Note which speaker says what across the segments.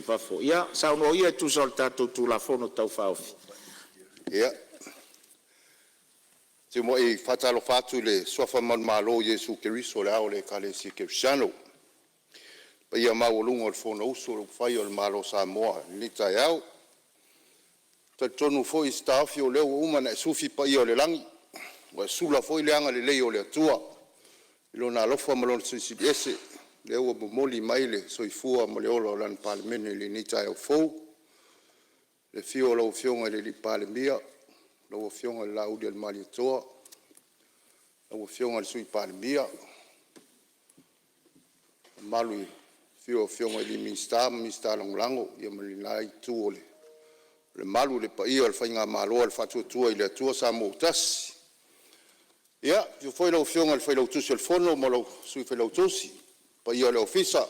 Speaker 1: i fafo. Ia saunoa ia e tusa o le tatou Tulafono Tau Faaofi.
Speaker 2: Ia, ou te muai faatalofa atu i le suafa manumalo o Iesu Keriso o le Ao o le Ekalesia Kerisiano, le paia maualuga o le Fonousu a upufai o le Malo o Samoa i lenei taeao. E talitonu foi si taofi o lea ua uma ona e sufi paia o le lagi, ua e sula foi le agalelei o le Atua i Lona alofa ma Lona Silisili Ese, lea ua momoli mai le soifua ma le ola o Lana Palemene i lenei taeao fou. I le afio o lau Afioga i le Palemia, lau Afioga i le Laaulialemalietoa, lau Afioga i le Sui Palemia, le mamalu i le afifio o Afioga i Minisita ma Minisita Lagolago ma lena itu o le malu i le paia o le Faigamalo a le Faatuatua i le Atua Samoa ua Tasi. Ia, afio foi lau Afioga i le Failautusi o le Fono ma lou Sui Failautusi, le paia o le Ofisa.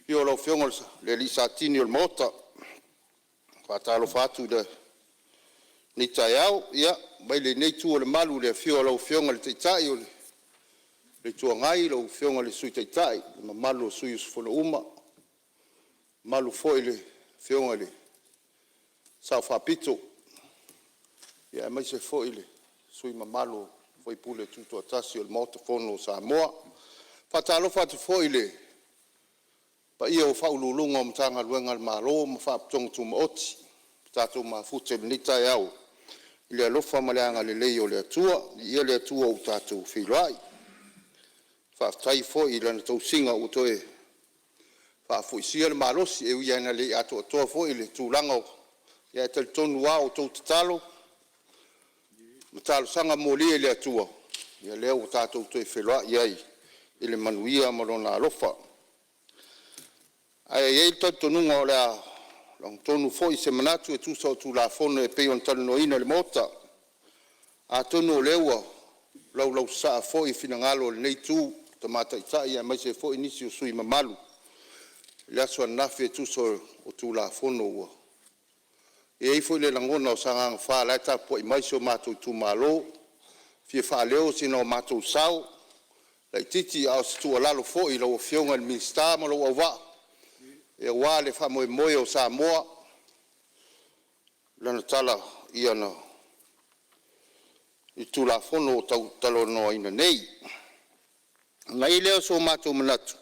Speaker 2: Afio lau Afioga i le Satini o le Maota. E faatalofa atu i lenei taeao. Ia, mai lenei itu o le malu i le afio o lau Afioga i le Taitai o le Itu Agai, lau Afioga i le Sui Taitai, le mamalu o sui usufono uma, mamalu foi i le Afioga i le Sao Faapito, aemaise foi le sui usufono mamalu o sui usufono Tutoatasi o le Maota Fono o Samoa. E faatalofa atu foi i le paia o Ofisa Sili o Pulega o Matagaluega a le Malo ma Faalapotopotoga Tumaoti ua tatou mafuta i lenei taeao i le alofa ma le agalelei o le Atua. Viia le Atua ua tatou feiloai. Faafetai foi i Lana tausiga ua toe faafoisia le malosi, e ui lava ina le atoatoa foi le tulaga ae talitonu lava o a outou tatalo ma talosaga molia i le Atua, ia lea ua tatou toe feiloai ai i le manuia ma Lona alofa. Ae i ai le talitonuga o le a lagotonu foi se manatu e tusa o Tulafono e pei ona talanoaina i le Maota. Atonu o lea ua laulausasaa foi finagalo o lenei itu Tama Taitai aemaise ai foi nisi o sui usufono mamalu i le aso ananafi e tusa o Tulafono ua… E i ai foi le lagona o Sagaga 4 la e tapuai mai si o matou itumalo, e fia faaleo sina o matou sao laitiiti a o se tuualalo foi i lau Afioga i le Minisita ma lou auvaa aua le faamoemoe o Samoa i lana tala i le Tulafono ua talanoaina nei. Ona i ai lea o so matou manatu,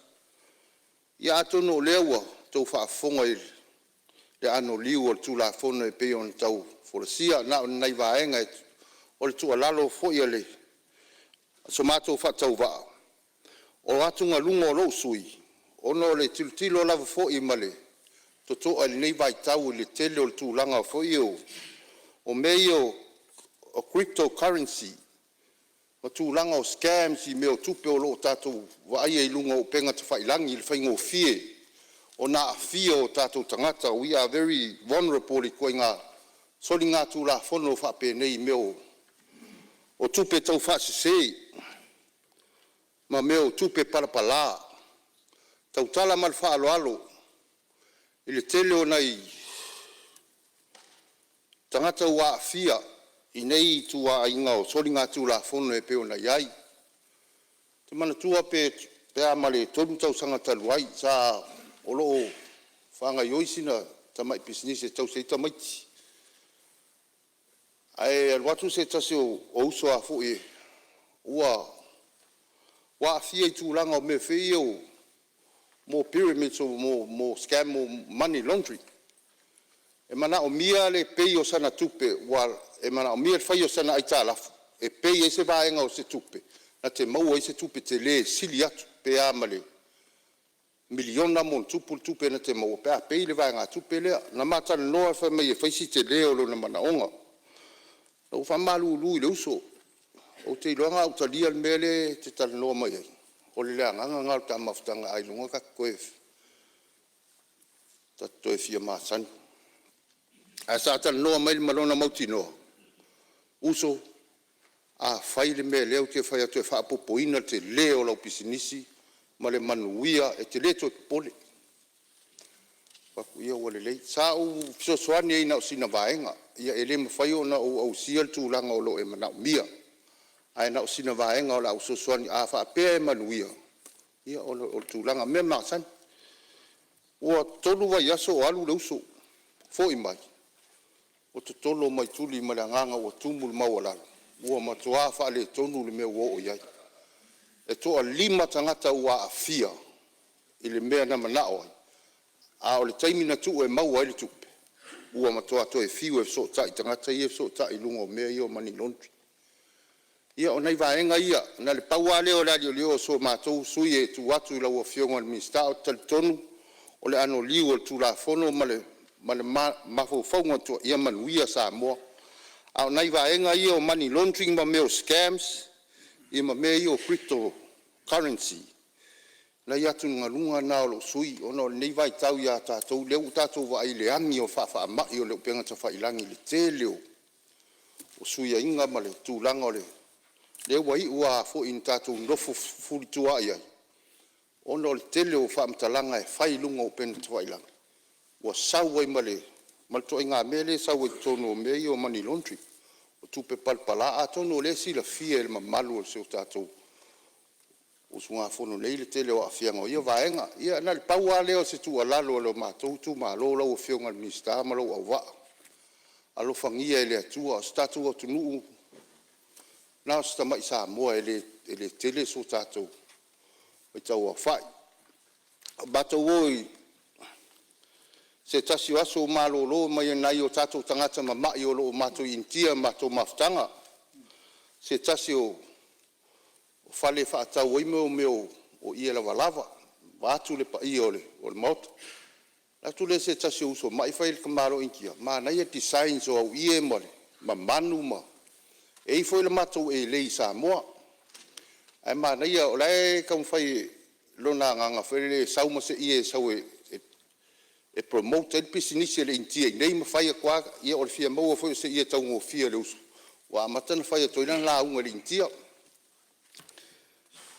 Speaker 2: ia atonu o lea ua outou faafofoga i le anoliu o le Tulafono e pei ona tau folasia. Na o ni nai vaega o le tuualalo foi a so matou faatauvaa, o atugaluga o lou sui usufono, ona o le tilotilo lava foi ma le totoa i lenei vaitau i le tele o le tulaga foi ia o mea ia o crypto currency ma tulaga o scams i mea o tupe o lo o tatou vaaia i luga o upega tafailagi i le faigofie ona aafia o tatou tagata. We are very vulnerable i ituaiga soligatulafono faapenei i mea o tupe taufaasese ma mea o tupe palapala. E tautala ma le faaaloalo i le tele o nai tagata ua aafia i nei ituaiga o soligatulafono e pei ona i ai. Ou te manatua pe a ma le 3 tausaga talu ai sa o lo o faagaioi sina tamai pisinisi e tausi ai tamaiti, ae alu atu se tasi o uso a foi ua aafia i tulaga o mea foi ia o pyramids mo scam o money laundry. E manaomia le pay o sana tupe, e manaomia le fai o sana aitalafu e pay ai se vaega o se tupe na te maua ai se tupe tele e sili atu, pe a ma le miliona ma ona tupu le tupe na te maua pe a pay le vaegatupe lea. Na ma talanoa fai mai e fai si tele o lona manaoga. Na ou faamalulu i le uso, ou te iloaina a ou talia le mea lea e te talanoa mai ai, o le leagaga lena o le ta mafutaga ailoga ta te toe fia masani. Ae sa talanoa mai ma lona mautinoa, uso, a fai le mea lea ou te fai atu e faaopoopoina le tele o lau pisinisi ma le manuia, e te le toe popole. Ou fai atu, ia ua lelei. Sa ou fesoasoani ai na o sina vaega. Ia e le mafai ona ou ausia le tulaga o lo o e manaomia, ae na o sina vaega o le a ou fesoasoani a faapea e manuia, ia o le tulaga o mea masani. Ua 3 vaiaso o alu le uso, foi mai ua totolo mai tuli ma le agaga ua tumu le maualalo, ua matua faaletonu le mea ua oo i ai. E toalima tagata ua aafia i le mea na manao ai, a o le taimi na tuu e maua ai le tupe, ua matua toe fiu e fesootai i tagata ia e fesootai i luga o mea ia o money laundry. Ia o nai vaega ia, na o le pau lava lea o le aliolio o si o matou sui usufono e tuu atu i lau Afioga i le Minisita. Ou te talitonu o le anoliu o le Tulafono ma le mafaufauga ia manuia Samoa. A o nai vaega ia o money laundering ma mea o scams ia ma mea ia o crypto currency, o nai atugaluga na o lou sui usufono ona o lenei vaitau ia tatou lea ua tatou vaai i le agi o faafaamai o le upega tafailagi i le tele o fesuiaiga ma le tulaga o le… lea ua iu lava foi ina tatou nonofo fefulisua ai ona o le tele o faamatalaga e fai i luga o upega tafailagi ua sau ai ma le ituaiga mea lea e sau ai totonu o mea ia o money laundry, o tupe palapala. Atonu o lea e silafia e le mamalu o si o tatou usugafono nei le tele o aafiaga o ia vaega. Ia na o le pau lava lea o se tuualalo a le matou itumalo lau Afioga i le Minisita ma lou auvaa, alofagia e le Atua. O si o tatou atunuu na o si tamai Samoa e le tele so tatou faitauaofai. Matou o i se tasi o aso ou malolo mai nai o tatou tagata mamai o lo o matou i Initia i le matou mafutaga i se tasi o fale e faatau ai mea o ie lavalava vaeatu le paia o le Maota. Ona alu atu lea o se tasi o uso mai fai i le tamaloa Initia, “Manaia designs o au ie ma manu ma…” E i ai foi le matou elei Samoa ae manaia o la e taumafai lona agaga foi lele e sau ma se ie e sau e promote ai le pisinisi a le Initia inei ma fai atu lava. Ia o le fia maua foi o se ie taugofie a le uso ua amata ona fai atu ai lana lauga i le Initia.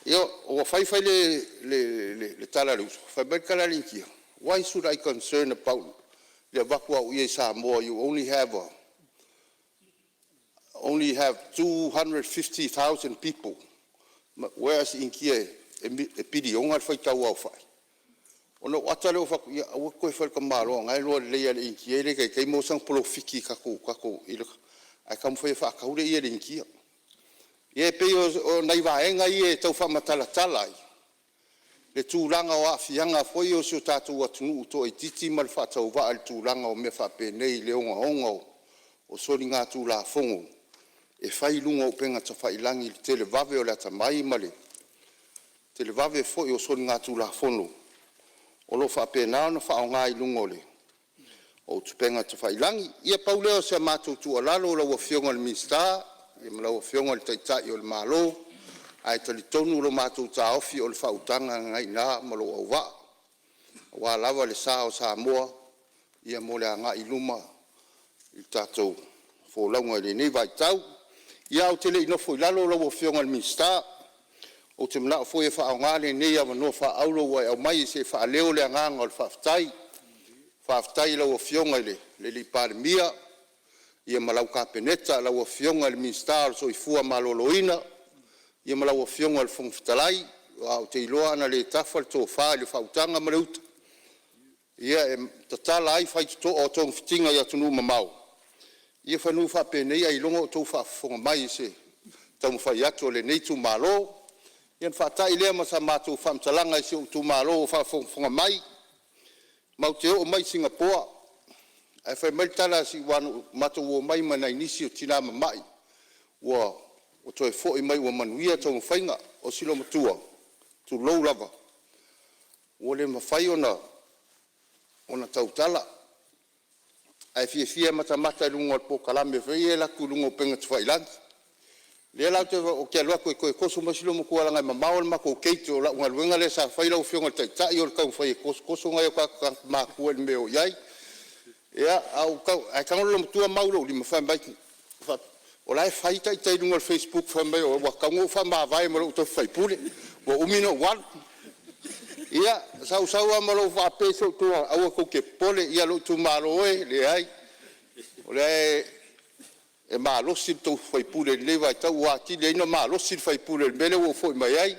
Speaker 2: Ia ua fai fai le tala a le uso, fai mai le tala a le Initia, “Why should I concern about le avatu o au ie i Samoa? You only have 250,000 people whereas Initia e piliona le faitauaofai.” Ona ou ata lea ou fai atu, ia aua e te toe faia i le tamaloa o lena e iloa lelei lava e le Initia e le taitai maua sana polofiti i tatou, ae taumafai e faatau le ie a le Initia. Ia e pei o nai vaega ia e tau faamatalatala ai le tulaga o aafiaga foi o si o tatou atunuu toaitiiti ma le faatauvaa i le tulaga o mea faapenei i le ogaoga o soligatulafono e fai i luga o upega tafailagi i le televave o le atamai ma le televave foi o soligatulafono o lo o faapena ona faaaoga i luga o upega tafailagi. Ia pau lea o si a matou tuualalo lau Afioga i le Minisita ma lau Afioga i le Taitai o le Malo, ae talitonu lo matou taofi o le faautaga lena i ina ma lou auvaa aua lava le sa o Samoa mo le agai i luma i le tatou folauga i lenei vaitau. Ia, ae ou te le i nofo i lalo lau Afioga i le Minisita, ou te manao foi e faaaoga lenei avanoa faaauro ua e aumaia se i faaleo le agaga o le faafetai. Faafetai i lau Afioga i le Palemia ma lau Kapeneta, lau Afioga i le Minisita o le Soifua Maloloina ma lau Afioga i le Fofoga Fetalai. Aua ou te iloa ana le tafa le tofa i le faautaga ma le uta, ia e tatala ai faitotoa o togafitiga i atunuu mamao, ia semeamanu faapenei ailoga o outou faafofoga mai i se taumafai atu a lenei itumalo. Ia ona faatai lea ma sa matou faamatalaga i si ou itumalo o faafogafoga mai. Matou te oo mai i Sigapoa ae fai mai le tala a si upu aua na matou omai ma nai nisi o tina mamai ua toe foi mai ua manuia taumafaiga. O si olomatua, tulou lava, ua le mafai ona tautala ae fiafia e matamata i luga o le polokalame foi lea e alu atu i luga o upega tafailagi. O lea la ou te alu atu e toe toso mai si olomatua leaga e mamao le matou gate o lau galuega lea sa fai lau Afioga i le Taitai o le taumafai e tosotoso nai o tatou tagata matutua i le mea e o i ai. Ae tago le olomatua mau i lou lima fai mai, o la e fai ita i luga o le facebook fai mai ua tatau ona ou faamavae ma lou tofi faipule ua umi ona ou alu. Ia sa ou sau lava ma lou faapea i si ou itumalo, aua tou te popole lou itumalo e, leai o lea e malosi le tou sui usufono i lenei vaitau ua atili ai ona malosi le sui usufono i le mea lea ua ou foi mai ai.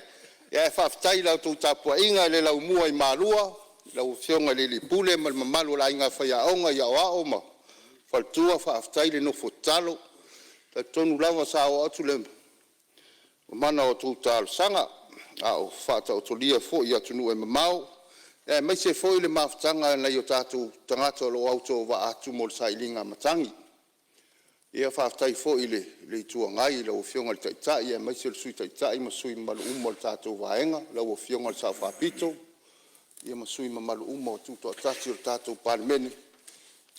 Speaker 2: Ae faafetai i la outou tapuaiga i le laumua i Malua Lau Afioga i le alii Pule ma le mamalu o le aiga faiaoga i aoao ma faletua, faafetai le nofo tatalo. E talitonu lava sa oo atu le mamana o a outou talosaga a o faataotolia foi i atunuu e mamao, aemaise foi le mafutaga a nai o tatou tagata o lo o autovaa atu mo le sailiga matagi. Ia faafetai foi i le Itu Agai i lau Afioga i le Taitai aemaise le Sui Taitai ma sui usufono mamalu uma o le tatou Vaega, lau Afioga i le Sao Faapito ma sui usufono mamalu uma ua tutoatasi o le tatou Palemene.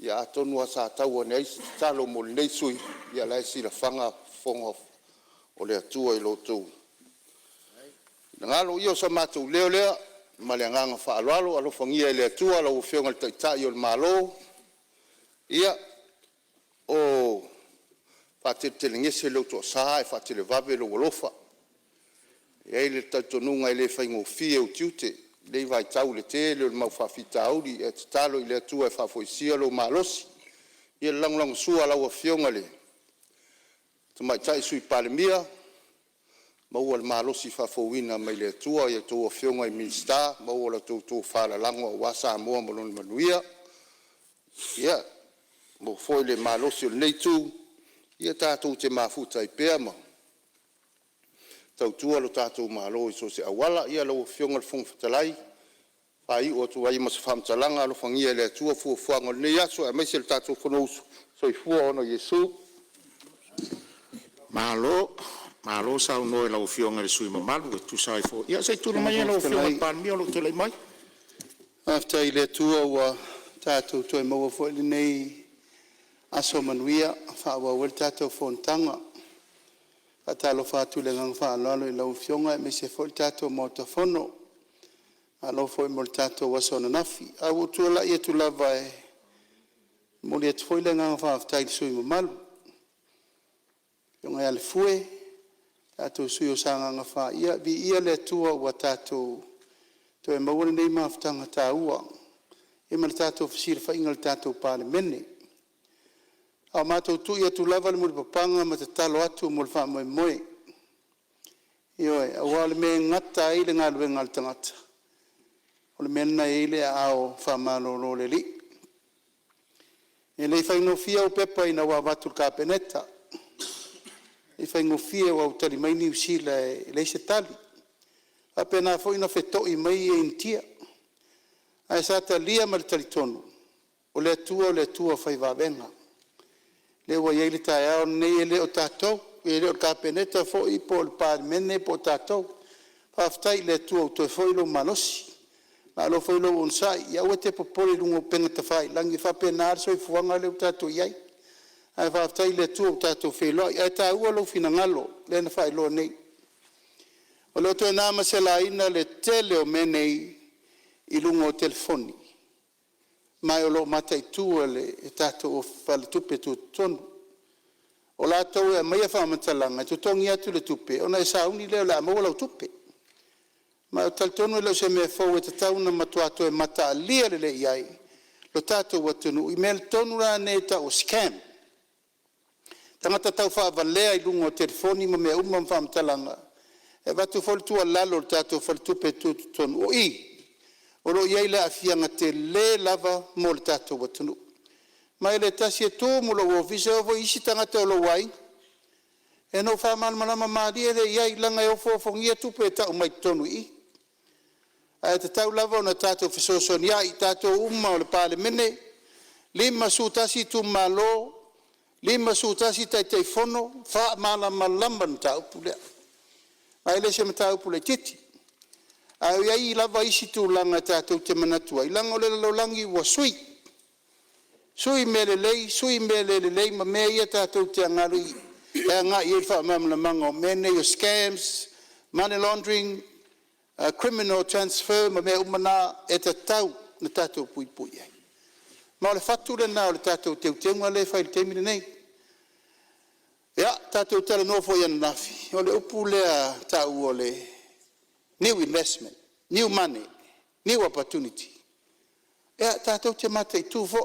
Speaker 2: Ia atonu lava sa tau ane ai se tatalo mo lenei sui usufono, ia o la e silafaga fofoga o le Atua i lo outou finagalo. Ia o so matou leo lea ma le agaga faaaloalo. Alofagia e le Atua lau Afioga i le Taitai o le Malo, ia faateletelegese lou toasa ae faatelevave lou alofa. E i ai le talitonuga e le faigofie ou tiute i lenei vaitau i le tele o le mau faafitauli, ae tatalo i le Atua e faafoisia lou malosi. Ia le lagolagosua a lau Afioga i le Tamaitai Sui Palemia, maua le malosi faafouina mai le Atua i a outou Afioga i Minisita, maua la outou tofa lalago aua Samoa ma lona manuia. Ia maua foi le malosi o lenei itu ia tatou te mafuta ai pea ma tautua lo tatou Malo i so o se auala. Ia lau Afioga i le Fofoga Fetalai, e faaiu atu ai ma se faamatalaga, alofagia e le Atua fuafuaga o lenei aso aemaise le tatou Fonousu. Soifua ona ia Iesu. Malo, malo saunoa i lau Afioga i le sui usufono mamalu e tusa ai foi… Ia se i tulai mai lau Afioga i le Palemia o lo o tulai mai.
Speaker 3: Faafetai i le Atua ua tatou toe maua foi lenei aso manuia e faaauau ai le tatou fonotaga. E faatalofa atu i le agaga faaaloalo i lau Afioga aemaise foi le tatou Maota Fono. Malo foi mo le tatou aso ananafi. Ae ua ou tulai atu lava e momoli atu foi le agaga faafetai i le sui usufono mamalu, le Afioga ia Lefue, le tatou sui usufono mo Sagaga 4, ia viia le Atua ua tatou toe maua lenei mafutaga taua ma le tatou fesilafaiga i le tatou Palemene. A o matou tui atu lava le mulipapaga ma tatalo atu mo le faamoemoe, ioe, aua o le mea e gata ai le galuega a le tagata, o le mea lena e i ai le aao faamalolo o le Alii. E le i faigofie au pepa ina ua avatu i le Kapeneta, e le i faigofie aua ua tali mai Niu Sila e leai se tali. E faapena foi ona fetoi mai Initia, ae sa talia ma le talitonu o le Atua o le Atua fai vavega, lea ua i ai le taeao lenei, e le o tatou, e le o le Kapeneta foi po o le Palemene po o tatou. Faafetai i le Atua ua toe foi lou malosi, malo foi lou onosai. Ia aua e te popole i luga o upega tafailagi, e faapena lava le soifuaga lea ua tatou i ai. Ae faafetai i le Atua ua tatou feiloai, ae taua lou finagalo lea na faailoa nei. O le o toe na ma se laina le tele o mea nei i luga o telefoni, ma o lo o mataitu e le tatou Faletupe Tutotonu. O latou e aumaia faamatalaga e totogi atu le tupe ona e sauni lea o le a maua lau tupe. Ma ou te talitonu e le o se mea fou e tatau ona matua toe mataalia lelei i ai lo tatou atunuu i mea tonu lava nei e tau o scam, tagata taufaavalea i luga o telefoni ma mea uma ma faamatalaga. E avatu foi le tuualalo i le tatou Faletupe Tutotonu, o i o lo o i ai le aafiaga tele lava mo le tatou atunuu. Ma e le tasi e tumu lou ofisa, e oo foi i isi tagata o lou aiga. Ia ona ou faamalamalama malie lea i ai, leaga e ofoofogia tupe e tau mai totonu i i. Ae tatau lava ona tatou fesoasoaniai, tatou uma o le Palemene, 51 itumalo, 51 Taitaifono, faamalamalama le mataupu lea, ma e le o se mataupu laitiiti. Ae i ai lava isi tulaga tatou te manatu ai, leaga o le lalolagi ua sui, sui mea lelei sui mea le lelei ma mea ia tatou te agai i ai i le faamalamalamaga o mea nei o scams, money laundering, criminal transfer ma mea uma na e tatau ona tatou puipui iai. Ma o le fatu lena o le tatou teuteuga lea e fai i le taimi lenei. Ia, tatou talanoa foi ananafi, o le upu lea e taua o le new investment, new money, new opportunity. Ia tatou te mataitu foi,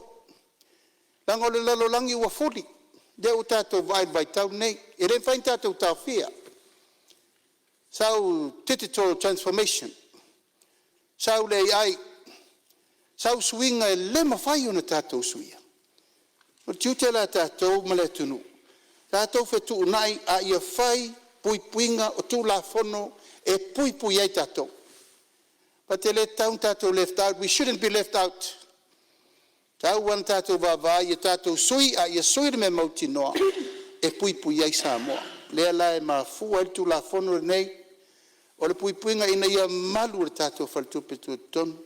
Speaker 3: leaga o le lalolagi ua fuli, lea ua tatou vaai i le vaitau lenei, e le mafai ona tatou taofia. Sau le digital transformation, sau le AI, Sau suiga e le mafai ona tatou suia. O le tiute la o tatou ma le atunuu, tatou fetuunai ae ia fai puipuiga o Tulafono e puipui ai tatou. E le tatau ona tatou left out, we shouldn't be left out. E tatau lava ona tatou vaavaai i a tatou sui ae ia sui i le mea mautinoa e puipui ai Samoa. O lea la e mafua ai le Tulafono lenei, o le puipuiga ina ia malu le tatou faletupe tutotonu.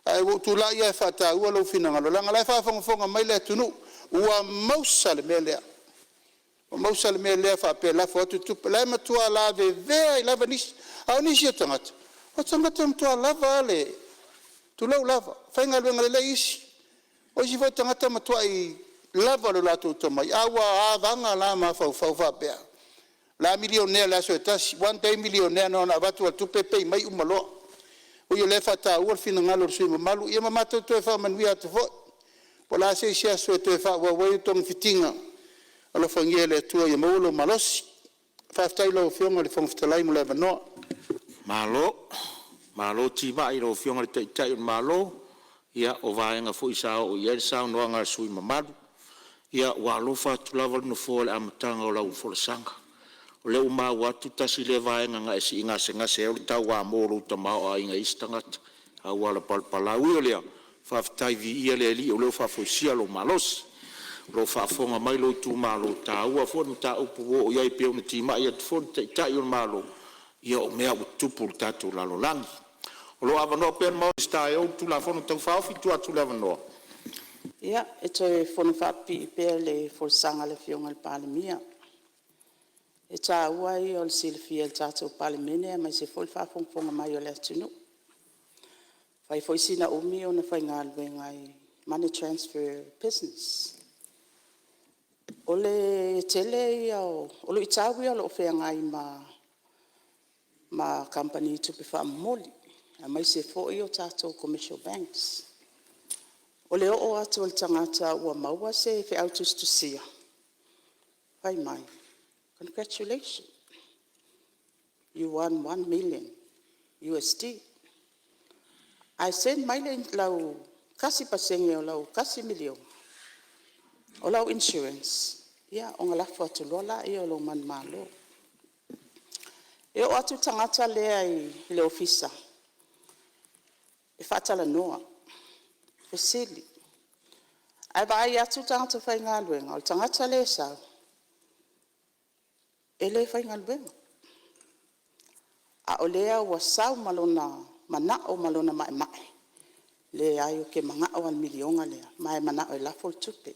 Speaker 3: Ae ua ou tulai lava e faataua lou finagalo leaga o la e faafogafoga mai le atunuu, ua mausa le mea lea. Ua mausa le mea lea faapea e lafo atu tupe, o la e matua lavevea ai lava nisi. A o nisi o tagata, o tagata e matua lava a le, tulou lava, faigaluega lelei isi. O isi foi tagata e matuai lava lo latou tomai ae ua avaga la mafaufau faapea, o le a milionea i le aso e tasi, one day millionaire na ona avatu lava o le tupe pay mai uma loa. Ui o lea e faataua le finagalo o le sui usufono mamalu, ia ma matou toe faamanuia atu foi. Po o le a se isi aso e toe faaauau ai togafitiga, alofagia e le Atua ia maua lou malosi. Faafetai i lau Afioga i le Fofoga Fetalai mo le avanoa. Malo, malo timai i lau Afioga i le Taitai o le Malo. Ia o vaega foi sa oo i ai le saunoaga a le sui usufono mamalu. Ia ua alofa atu lava le Nofoa i le amataga o lau folasaga. O lea ua maua atu tasi lea vaega na e sii gasegase ai o le tauamo o lou tamaoaiga i isi tagata auala palapala. Ae ui o lea, faafetai viia le Alii o lea ua faafoisia lou malosi. O lo o faafofoga mai lou itumalo, e taua foi le mataupu ua oo i ai e pei ona timai atu foi le Taitai o le Malo, ia o mea ua tutupu i le tatou lalolagi. O lo o avanoa pea le Minisita e ou le Tulafono Tau Faaofi, tuu atu le avanoa. Ia, e toe fonofaapipii pea i le folasaga a le Afioga i le Palemia. E taua ia o le silafia e le tatou Palemene aemaise foi le faafogafoga mai a le atunuu. E fai foi sina umi o faigaluega i le money transfer business. O le tele ia o luitau ia o lo o feagai ma kamupani tupe faamomoli aemaise foi o tatou Commercial Banks. O le oo atu o le tagata ua maua se feau tusitusia fai mai, congratulation you won $1 million USD. Ae send mai lau 1% o lau $1 miliona o lau insurance ona lafo atu loa lea o lou manumalo. E oo atu le tagata lea i le ofisa e faatalanoa, fesili. Ae vaai atu le tagata faigaluega o le tagata lea e sau e le faigaluega, a o lea ua sau ma lona manao ma lona maemae. Leai, ou te manao lava i le miliona lea ma e manao e lafo le tupe.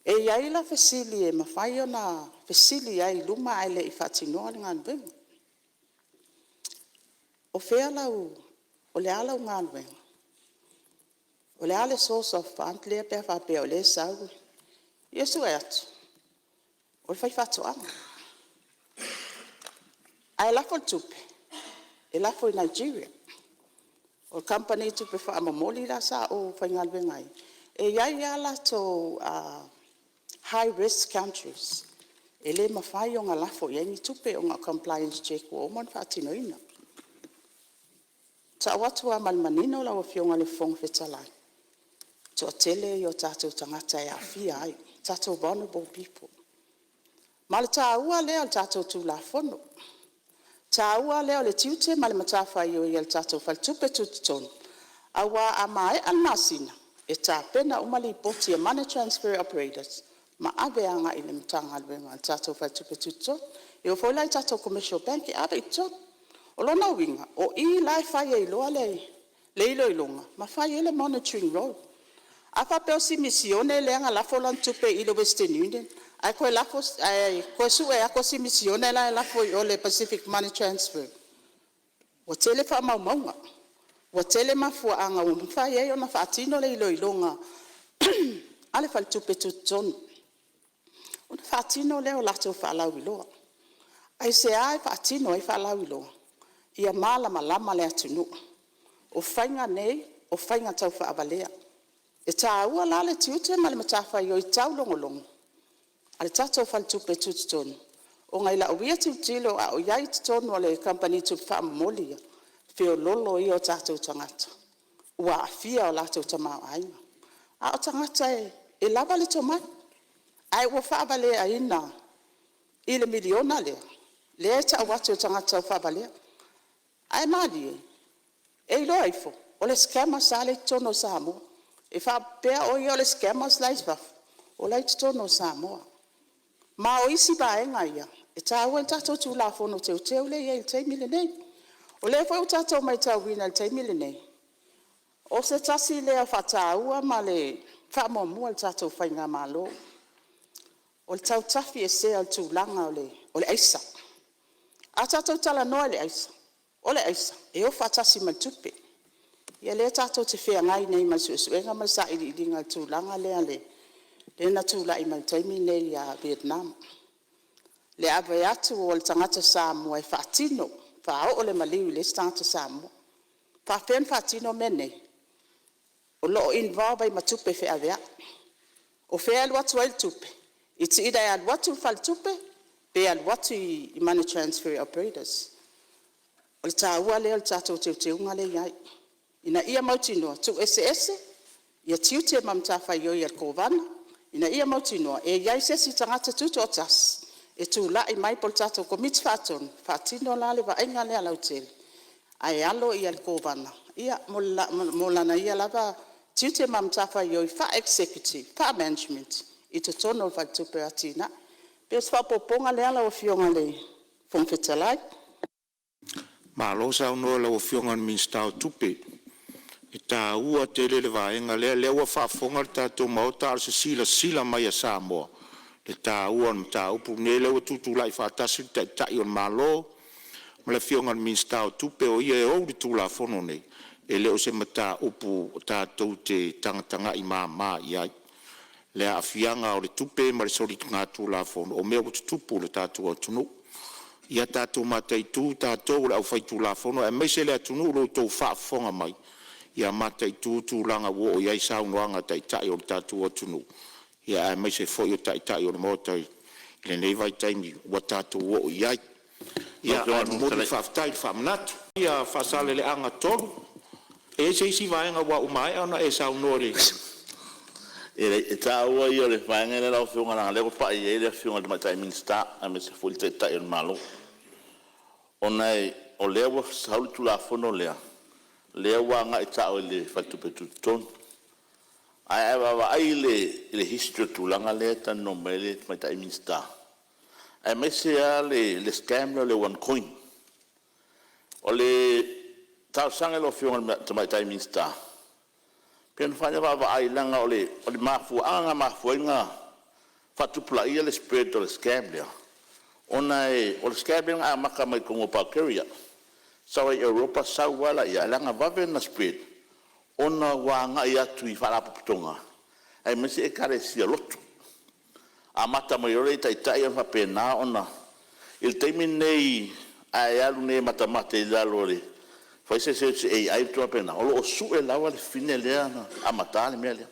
Speaker 3: E i ai la fesili e mafai ona fesili ai i luma ae le i faatinoa le galuega. O le a lau galuega? O le a le source of fund lea pe a faapea o lea e sau? Ia sue atu, o le faifaatoaga. Ae lafo le tupe, e lafo i Nigeria. O le kamupani tupe faamomoli la sa ou faigaluega ai, e i ai lava latou high risk countries e le mafai ona lafo i ai ni tupe ona o compliance check ua uma ona faatinoina. E tau atu lava ma le manino lau Afioga i le Fofoga Fetalai, o le toatele ia o tatou tagata e aafia ai, tatou vulnerable people. Ma o le taua lea o le tatou Tulafono, taua lea o le tiute ma le matafaioi a le tatou Faletupe Tutotonu, aua a maea le masina e tapena uma lipoti a money transfer operators ma ave agai i le Matagaluega a le tatou Faletupe Tutotonu. E oo foi la i tatou Commercial Bank e ave i totonu. O lona uiga, o i la e fai ai loa le iloiloga ma fai ai le monitory role. A faapea o si misione lea na lafo lana tupe i le Western Union ae toe sue atu o si misione la e lafo i o i le Pacific Money Transfer, ua tele faamaumauga, ua tele mafuaaga ua mafai ai ona faatino le iloiloga a le Faletupe Tutotonu ona faatino lea o latou faalauiloa. Aisea e faatino ai faalauiloa? Ia malamalama le atunuu. O faiga nei o faiga taufaavalea. E taua la le tiute ma le matafaioi taulogologo a le tatou Faletupe Tutotonu ona i lau ia tilotilo a o i ai i totonu o le kamupani tupe faamomoli ia, o le feoloolo ia o tatou tagata
Speaker 4: ua aafia o latou tamaoaiga. A o tagata e lava le tomai ae ua faavaleaina i le miliona lea, lea e tau atu e tagata taufaavalea. Ae malie e iloa ifo o le scammers lava lea e i totonu o Samoa. E faapea o ia o le scammers la e i fafo, o la e i totonu o Samoa. Ma o isi vaega ia e taua ai le tatou Tulafono Teuteu lea e i ai i le taimi lenei. O lea foi ua tatou matauina i le taimi lenei, o se tasi lea o faataua ma le faamuamua a le tatou faigamalo, o le tau tafiesea o le tulaga o le aisa. A tatou talanoa i le aisa, o le aisa e o faatasi ma le tupe. Ia lea tatou te feagai nei ma le suesuega ma le sailiiliga i le tulaga lea na tulai mai i le taimi lenei ia Vietnam, le ave atu o le tagata Samoa e faatino, faaoo le maliu i le isi tagata Samoa. E faapefea ona faatino mea nei? O lo o involve ai ma tupe feaveai. O fea e alu atu ai le tupe? It's either e alu atu i le faletupe pe alu atu i money transfer operators. O le taua lea o le tatou teuteuga lea e i ai, ina ia mautinoa, tuueseese ia tiute ma matafaioi a le Kovana, ina ia mautinoa e i ai se isi tagata tutoatasi e tulai mai po o le tatou Komiti Faatonu e faatino la le vaaiga lea lautele, ae alo le Kovana mo lana ia lava tiute ma matafaioi faa-Executive, faa-Management i totonu o le Faletupe o Atinae. E pei o se faaopoopoga lea lau Afioga i le Fofoga Fetalai.
Speaker 1: Malo saunoa i lau Afioga i le Minisita o Tupe. E taua tele le vaega lea, o lea ua faafofoga le tatou Maota, a o se silasila mai a Samoa i le taua o le mataupu lenei. O lea ua tutulai faatasi le Taitai o le Malo ma le Afioga i le Minisita o Tupe, o ia e ou le Tulafono lenei. E le o se mataupu tatou te tagatagai mama i ai le aafiaga o le tupe ma le soligatulafono o mea ua tutupu i le tatou atunuu. Ia tatou mataitu tatou le aufaitulafono aemaise le atunuu i lo outou faafofoga mai, ia mataitu tulaga ua oo i ai saunoaga a Taitai o le tatou atunuu, aemaise foi o Taitai o le Maota i lenei vaitaimi ua tatou oo i ai.
Speaker 5: Lau
Speaker 1: Ia
Speaker 5: Afioga
Speaker 1: ae
Speaker 5: i le Fofoga
Speaker 1: momoli le
Speaker 5: Fetalai…
Speaker 1: faafetai i le faamanatu. Ia Faasaleleaga 3, e i ai se isi vaega ua maea ona e saunoa i le…
Speaker 5: E leai, o le taua ia o le vaega lea lau Afioga leaga o lea ua pai i ai le Afioga i le Tamaitai Minisita aemaise foi le Taitai o le Malo, ona o lea ua sau le Tulafono lea, lea ua agai sao i le Faletupe Tutotonu. Ae a vaavaai i le history o le tulaga lea e talanoa mai ai le Tamaitai Minisita, aemaise lava le scam lea o le one coin. O le talosaga i lau Afioga i le Tamaitai Minisita, pe mafai ona vaavaai leaga o le mafuaaga na mafua ai ona faatupulaia le spread o le scam lea, ona o le scam lea na amata mai totonu o Bulgaria, sau ai i Europa sau lava lea, ae leaga na vave ona spread ona ua agai atu i faalapotopotoga aemaise Ekalesia lotu. Amata mai loa lea i taitai ona faapena ona… I le taimi lenei a e alu nei e matamata i lalo e fai se search i le AI ma tulaga faapena, o lo o sue lava le fafine lea na amataina le mea lea.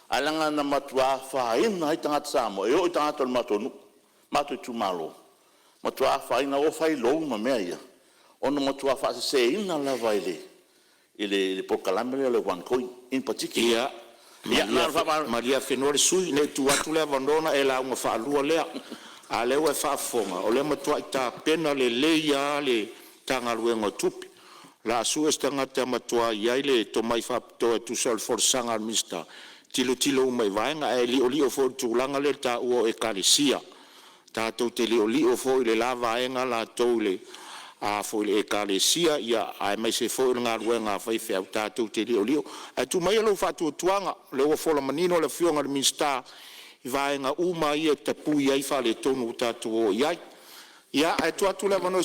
Speaker 5: Ae leaga na matua afaina ai tagata Samoa, e oo i tagata o le matou nuu, matou itumalo, matua afaina o fai loan ma mea ia, ona matua faaseseina lava i le polokalame lea o le one coin in particular.
Speaker 1: Ia,
Speaker 5: Ia na ona faamalamalama.
Speaker 1: Malie afenoa le sui usufono, ne i tuu atu le avanoa ona e lauga faalua lea. A o lea ua e faafofoga, o lea e matua tapena lelei lava le Matagaluega o Tupe. O le a sue se tagata e matua i ai le tomai faapitoa e tusa o le folasaga a le Minisita, e tilotilo uma i vaega, ae liolio foi i le tulaga lea i le taua o Ekalesia. Tatou te liolio foi i le la vaega latou i le Ekalesia aemaise foi o le galuega a faifeau, tatou te liolio. Ae tuu maia lou faatuatuaga, o lea ua fola manino le Afioga i le Minisita i vaega uma ia e tapui ai faaletonu ua tatou oo i ai. Ia, ae tuu atu le avanoa